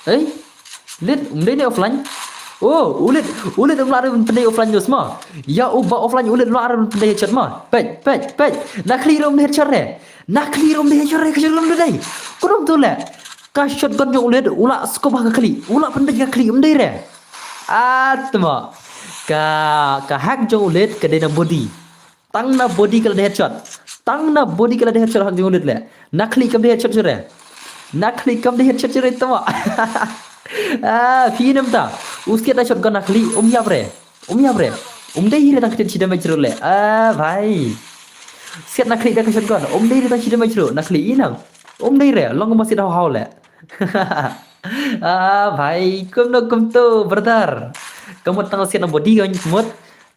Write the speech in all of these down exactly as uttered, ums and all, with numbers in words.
Ei, Lit, um dei ne offline? Oh, u Lit, u Lit um lah re ban pyndei offline news ma. Ïa u ba offline u Lit um lah re ban pyndei headshot ma. Peit, peit, peit. Na khlieh ruh um dei headshot re. Na khlieh ruh um dei headshot re, ka shotgun um dei. Kumno to leh? Ka shotgun jong u Lit u lah skop ha ka khlieh. U lah pyndei ka khlieh um dei re. Atma. Ka, ka hack jong u Lit ka dei na body. Tang na body ka la dei headshot. Tang na body ka la dei headshot hack jong u Lit leh. Na khlieh kam dei headshot shuh re. Na khlieh kam dei headshot shuh re tama. Ah, phi ïa namta. U siat da shotgun na khlieh, um ïap re. Um ïap re. Um dei hi re tang ktien shi damage ruh leh. Ah, bhai. Siat na khlieh da ka shotgun. Um dei hi re tang shi damage ruh. Na khlieh i nam. Um dei re. Long kumba siat haw haw leh. Ah, bhai. Kumno kumto, brother. Ka mut tang siat na body ka mut.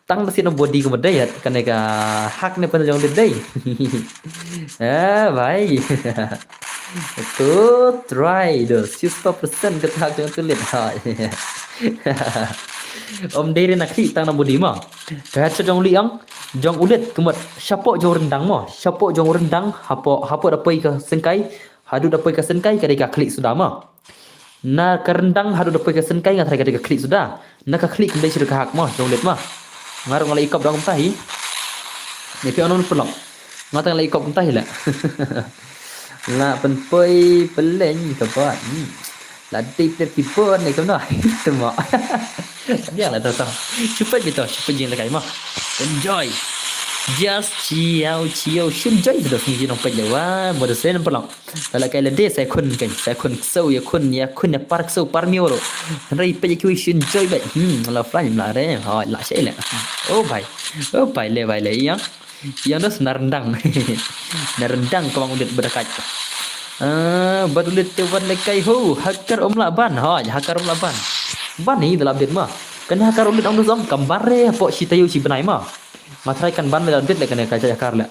Tang da siat na body ka mut dei, kane ka hack ne pynjong dei dei. Ah, bhai. To try do, sixty percent ka hack jong u Lit. Ha. Um dei re na khlieh tang na body ma. Ka headshot jong u Lit ang, jong u Lit ka mut shapoh jong u ryndang ma. Shapoh jong u ryndang, hapoh, hapoh da poi ka syngkai, haduh da poi ka syngkai ka dei ka khlieh suda ma. Na ka ryndang haduh da poi ka syngkai nga tharai ka dei ka khlieh suda. Na ka khlieh kam dei shuh re ka hack ma, jong u Lit ma. Nga ruh nga la ikop da kumta hi. Ne phi ong non pynlong. Nga tang la ikop kumta hi leh. La pynpoi pyleng ka bot. Hmm. La dei player keyboard ne kumno. Tama. Biang lah to to. Shu peit beit to, shu peit jingïalehkai ma. Enjoy. Just chill, chill, shu enjoy beit to, shu nong peit leh wa, mo da sen pynlong. Lada kai lade sa khun kan, sa khun ksew ïa khun ïa khun ïa par ksew par miaw ruh. Hynrei peit ïa kiwei shu enjoy beit. Hmm, la offline la re. Hooid, la shai leh. Oh bhai. Oh bhai le bhai le ïang. Ïang dos na ryndang. Na ryndang ka bang u Lit ba da kait. Ah, bad u Lit te wan lehkai ho, hacker um lah ban. Hooid, hacker um lah ban. Ban hi da la update ma. Kane hacker u Lit ong dos ong kam ban re hapoh shi taïew shi bnai ma. Nga tharai kan ban me da update leh kane ka jait hacker leh.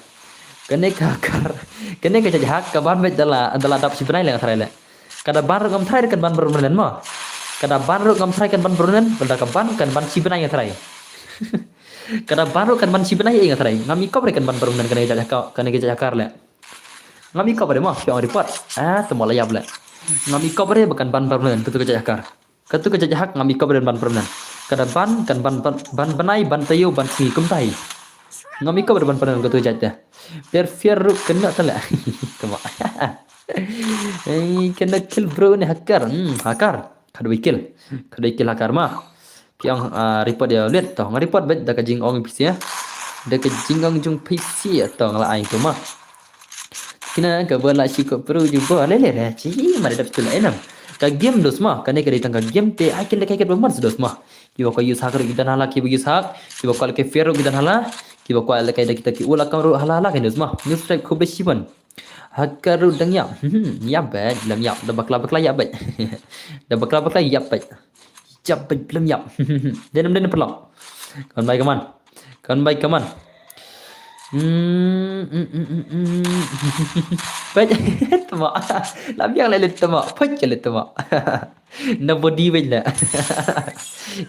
Kane ka hacker. Kane ka jait hack ka ban beit da la, da la dap shi bnai leh nga tharai leh. Ka da ban ruh ngam tharai kan ban permanent ma. Ka da ban ruh ngam tharai kan ban permanent, lada ka ban kan ban shi bnai nga tharai. Ka da ban ruh kan ban shi bnai nga tharai. Ngam ikop re kan ban permanent kane ka jait hacker, kane ka jait hacker leh. Ngam ikop re ma, phi ong report. Ah, tama la ïap leh. Ngam ikop re ba kan ban permanent katu ka jait hacker. Katu ka jait hack ngam ikop re ban permanent. Ka da ban, kan ban, ban, ban bnai, ban taïew, ban sngi kumta hi. Ngam ikop re ban permanent katu ka jait te. Pyrthei ruh kena tala. Tama. Eh, kena kill bro ne hacker. Hmm, hacker. Khatwei kill. Khatwei kill hacker ma. Phi ong, ah, report ïa u Lit to. Nga report beit da ka jingong phi sha. Da ka jingong jong phi sha to nga la ai to ma. Kine kaba la shi ko pru ju ba le le re chi ma da dap tu la enam. Ka game dos ma, kane ka dei tang ka game te ai kin le kai ka ba mar dos ma. Kiba kwah use hack ruh ki don hala, kiba use hack, kiba kwah lehkai fair ruh ki don hala, kiba kwah lehkai da kita ki ula kam ruh hala hala kan dos ma. New subscribe khub da shi ban. Hacker ruh dang ïap. Hmm, ïap beit, lem ïap. Da bakla bakla ïap beit. Da bakla bakla ïap beit. Ïap beit lem ïap. Dei nam dei nam pynlong. Kan bai kaman. Kan bai kaman. Hmm, hmm, hmm, hmm, hmm. Peit tama. Lam ïang leh leit tama. Peit ka leit tama. Na body beit leh.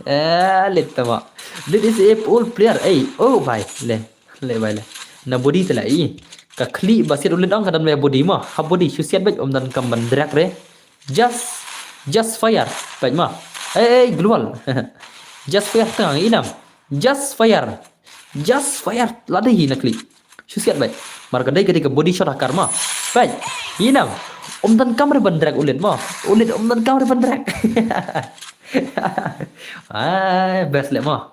Eh, leit tama. This is a old player. Ei, oh bai. Leh. Leh bai leh. Na body te leh i. Ka khlieh ba siat u Lit ong ka don ïa body ma. Ha body shu siat beit um don kam ban drag re. Just, just fire. Peit ma. Ei, ei, global. Just fire tang i nam. Just fire. Just fire. Lada hi na khlieh. Shu siat beit. Mar ka dei ka dei ka body shot hacker ma. Peit. I nam. Um don kam re ban drag u Lit ma. U Lit um don kam re ban drag. Ai, best leh ma.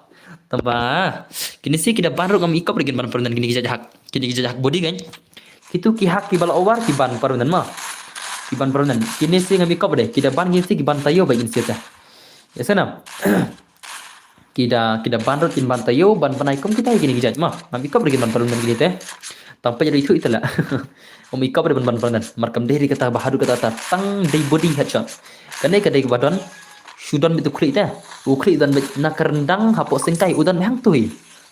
Tamba. Kine shi ki da ban ruh ngam ikop re kin ban permanent kine ki jait hack. Kine ki jait hack body kan. Kitu ki hack ki ba la over ki ban permanent ma. Ki ban permanent. Kine shi ngam ikop re. Ki da ban kine shi ki ban taïew beit kine shi te. Ïa sana. Ki da, ki da ban ruh kin ban taïew, ban bnai kum kita kine ki jait ma. Ngam ikop re kin ban permanent kine te. Tang peit ruh itu itu leh. Um ikop re ban ban permanent. Mar kam dei re kata ba haduh kata ta tang dei body headshot. Kane ka dei ka ba don. Shu don beit u khlieh te. U khlieh don beit na ka ryndang hapoh syngkai u don beit hangtu hi.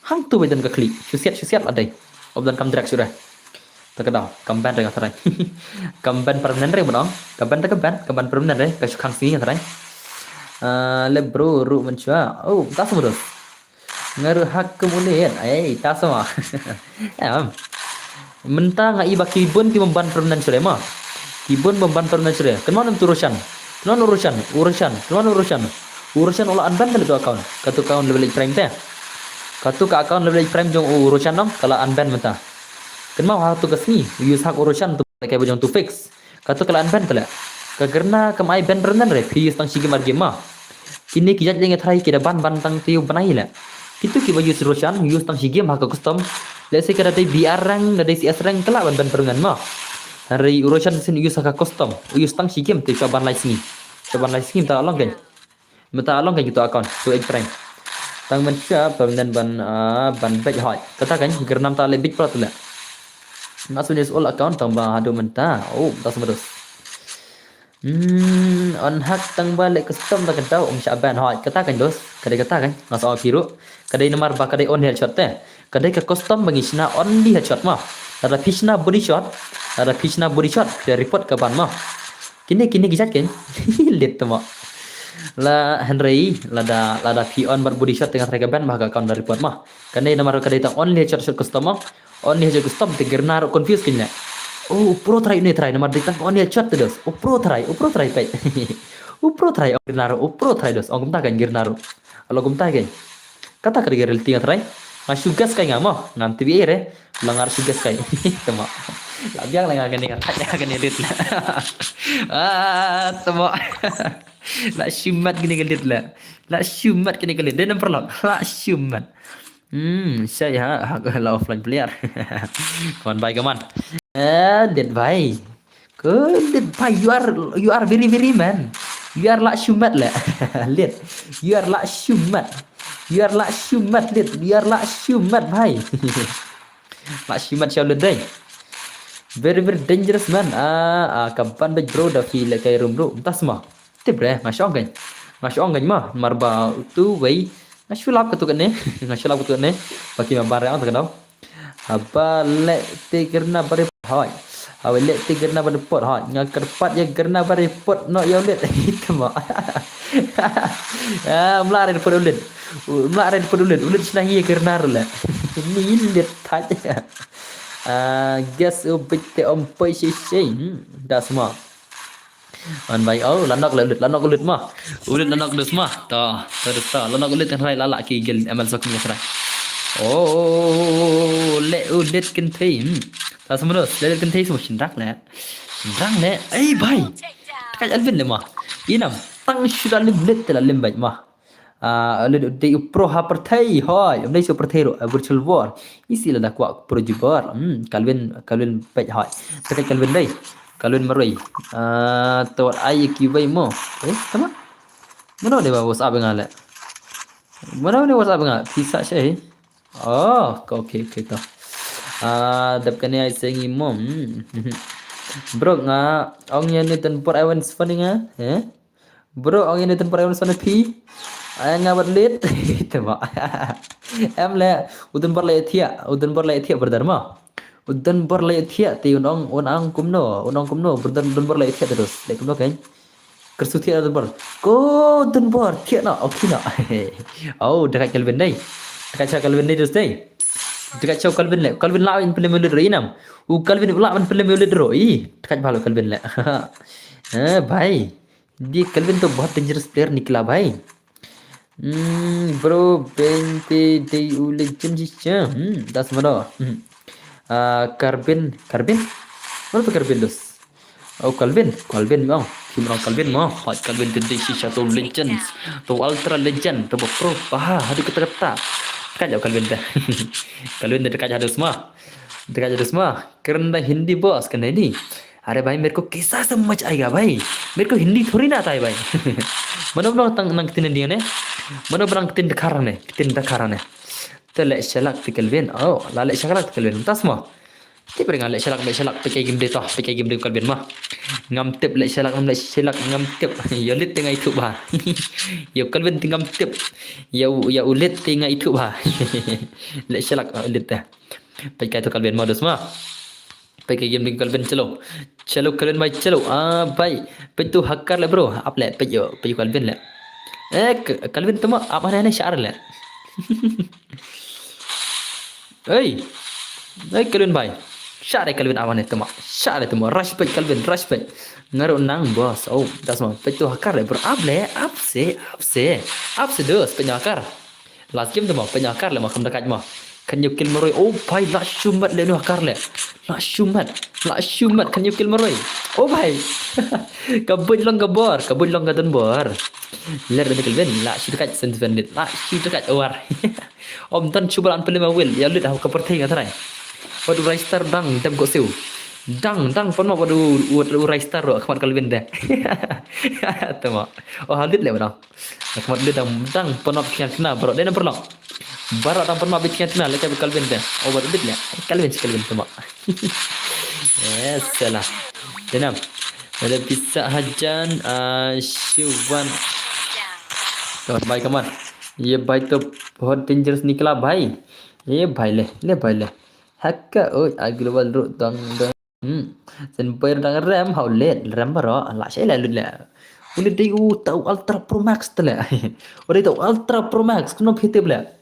Hangtu beit don ka khlieh. Shu siat, shu siat la dei. Um don kam drag shu re. Ta ka dei. Kam ban re nga tharai. Kam ban permanent re ban ong. Ka ban re ka ban. Ka ban permanent re. Ka shu khang sngi nga tharai. Ah, le bro ruh mynshuwa. Oh, ta sum dos. Nga ruh hack kum u Lit. Ei, ta sama. Em. Mynta nga i ba ki bun ki bym ban permanent shuh re ma. Ki bun bym ban permanent shuh re. Kynmaw nam tu Roshan. Kynmaw u Roshan, u Roshan, kynmaw u Roshan. U Roshan u la unban te leh tu account. Katu account level eight prime te. Katu ka account level eight prime jong u Roshan nong, ka la unban mynta. Kynmaw ha tu ka sngi, u use hack u Roshan tu leh kai ba jong tu fix. Katu ka la unban te leh. Ka Garena kam ai ban permanent re, phi use tang shi game ar game ma. Kine ki jait leng trai ki da ban ban tang te u bnai leh. Kitu ki ba use Roshan, use tang shi game ha ka custom. Let's say ka da dei B R rank, da dei C S rank, ka lah ban ban permanent ma. Hynrei u Roshan shisien use ha ka custom, u use tang shi game te shu ban lai sngi. Shu ban lai sngi mynta long kein. Mynta long kein kitu account, tu eight prime. Tang ban shu permanent ban, ah, ban beit hoi. Kata kein, Garena mynta leh beit palat leh. Nga shu use old account tang ba haduh mynta. Oh, mynta sma dos. Hmm, on hack tang ba leh custom da ka daw ym shah ban hoi. Kata kein dos, ka dei kata kein. Nga sa ong phi ruh. Ka dei namar ba ka dei only headshot te. Ka dei ka custom ba ngi shna only headshot ma. Lada phi shna body shot, lada phi shna body shot, phi da report ka ban ma. Kine, kine ki jait kein. Lit te ma. La hynrei, lada, lada phi on bad body shot te nga trai ka ban ma ka account da report ma. Ka dei namar ka dei tang only headshot, shot custom ma. Only headshot custom te Garena ruh confuse kein leh. Oh, u pro trai une trai namar dei tang only headshot te dos. U pro trai, u pro trai peit. U pro trai, oh, Garena ruh, u pro trai dos. Ong kumta kein Garena ruh. Alo kumta kein. Kata ka dei ka reality nga trai. Nga shu guess kai nga mo. Ngam tip ei re. La nga shu guess kai. Te mo. La biang la nga kane nga thait nga kane lit la. Ah, te mo. La shimet kane ka lit la. La shimet kane ka lit. Dei number lock. La shimet. Hmm, shai ha, ha, la offline player. Come on, bhai, come on. Eh, lit bhai. Good lit bhai, you are, you are very, very man. You are la shimet le. Lit. You are la shimet. You are la shimet, lit. You are la shimet bhai. La shimet sha u lit dei. Very, very dangerous man. Ah, ah, ka ban beit bro, da phi leh kai room bro. Mynta sma. Tip re, nga shu ong kein. Nga shu ong kein ma, namar ba utu wei. Nga shu lap katu kane, nga shu lap katu kane. Ba ki ma ban re ong ta ka daw. Haba leh te Garena ba report hoi. Haba leh te Garena ba report hoi. Nga kyrpad ïa Garena ba report noh ïa u lit. Te mo. Ah, ym lah re report u lit. Ym lah re report u lit. U lit shna hi ïa Garena ruh leh. Ni lit thait. Ah, guess u beit te ym poi shisha. Hmm, da sma. An bai, oh, la nok le u lit, la nok u lit ma. U lit la nok dus ma. To, to dus to. La nok u lit kan rai la la ki gel M L sok ni rai. Oh, le u lit kan thei. Hmm. Ta semua dus, le kan thei semua sindrak le. Sindrak le. Ei bai. Tekai Alvin le ma. Inam, tang shu da lim lit te la lim bai ma. Ah, u lit u dei u pro ha pyrthei, hoi. Um dei shu pyrthei ruh, ah, virtual war. Isi lada kwah pro jubor. Hmm, Calvin, Calvin peit hoi. Tekai Calvin dei. Calvin marwei. Ah, to wat ai ki wei mo. Eh, tama? Mano dei ba WhatsApp nga le? Mano dei WhatsApp nga? Pisa sha, eh? Oh, okay, okay, to. Ah, dap kane ai sengi mo. Hmm. Bro, nga ong ïa ni tan por ai wan span nga, eh? Bro, ong ïa ni tan por ai wan span phi. Ai nga wat lit. Te mo. Em le, u tan por le thia, u tan por le thia brother mo. U tan por le thia te un ong, un ong kumno, un ong kumno, brother, u tan por le thia te dus. Le kumno kein? Kyrsu thiah na Dunbor. Ko Dunbor thiah na. Okay na. Oh, dekat Calvin dei. Dekat cha Calvin dei dus dei. Dekat cha Calvin le. Calvin la in pele mulut re inam. U Calvin la in pele mulut ro. Ih, dekat bhalo Calvin le. Eh, bhai. Di Calvin to bahut dangerous player nikla bhai. Hmm, bro, bente dei u legend ji cha. Hmm, das mano. Hmm. Ah, Carbin, Carbin? Mana tu Carbin dus? Oh, Calvin, Calvin mo. Kim rong Calvin mo. Pat Calvin tu dei shisha tu legends. Tu ultra legend, tu pro. Bah, hadu kata kata. Kan jauh Calvin dah. Calvin dah dekat jadu semua. Dekat jadu semua. Kerana Hindi bos kan ini. अरे भाई, मेरे को कैसा समझ आएगा भाई? मेरे को हिंदी थोड़ी ना आता है भाई. Mana bang tang nang kitin Hindi ne? Mana bang kitin Dakar ne? Kitin Dakar ne? Te le shalak te Calvin. Oh, la le shalak te Calvin. Tas mo. Tip ring le shalak, le shalak, peke game de to, peke game de Calvin ma. Ngam tip le shalak, ngam le shalak, ngam tip. Yo lit te ngai tu ba. Yo Calvin te ngam tip. Yo, yo ulit te ngai tu ba. Le shalak ulit te. Peke tu Calvin ma dus ma. Peke game de Calvin chalo. Chalo Calvin bhai chalo. Ah bhai. Pe tu hacker le bro. Ap le pe yo, pe yo Calvin le. Eh Calvin tu ma ap hane hane shar le. Hey. Hey Calvin bhai. Share Calvin awan itu ma. Share itu ma. Rush back Calvin, rush back. Nga ruh nang boss. Oh, das mo. Peit tu hakar le bro. Ap le, ap se, ap se. Ap se dus, peit hakar. Last game tu mo, peit hakar le mo, kam da kait mo. Kan yu kill maroi. Oh bhai, la shumat le nu hakar le. La shumat, la shumat, kan yu kill maroi. Oh bhai. Ka buit long ka bor, ka buit long ka don bor. Ler da Kelvin, la shi da kait sen defended. La shi da kait war. Om tan chubalan pele ma wil, ya lut ha ka pyrthei nga trai. Wat u Raistar dang dem ko siu. Dang, dang pon ma wat u, wat u Raistar ro, khmat Kelvin de. Tama. Oh, halit le dang. Khmat lut dang, dang pon ma bit kiang kena, bro. Dena perlok. Bro dang pon ma bit kiang kena, le ka Kelvin de. Oh, wat lut le. Kelvin, Kelvin, tama. Yes, salah. Dena. Ada bisa hajan, ah, shuwan. Come on, bhai, come on. Ye bhai to bahut dangerous nikla bhai. Ye bhai le, le bhai le. Hakka oi aglo wal ru dang dang. Hmm. Sen boy dang rem hau let rem baro la shai le lut le. Uli dei u tau Ultra Pro Max tele. Uli tau Ultra Pro Max kuno phete ble.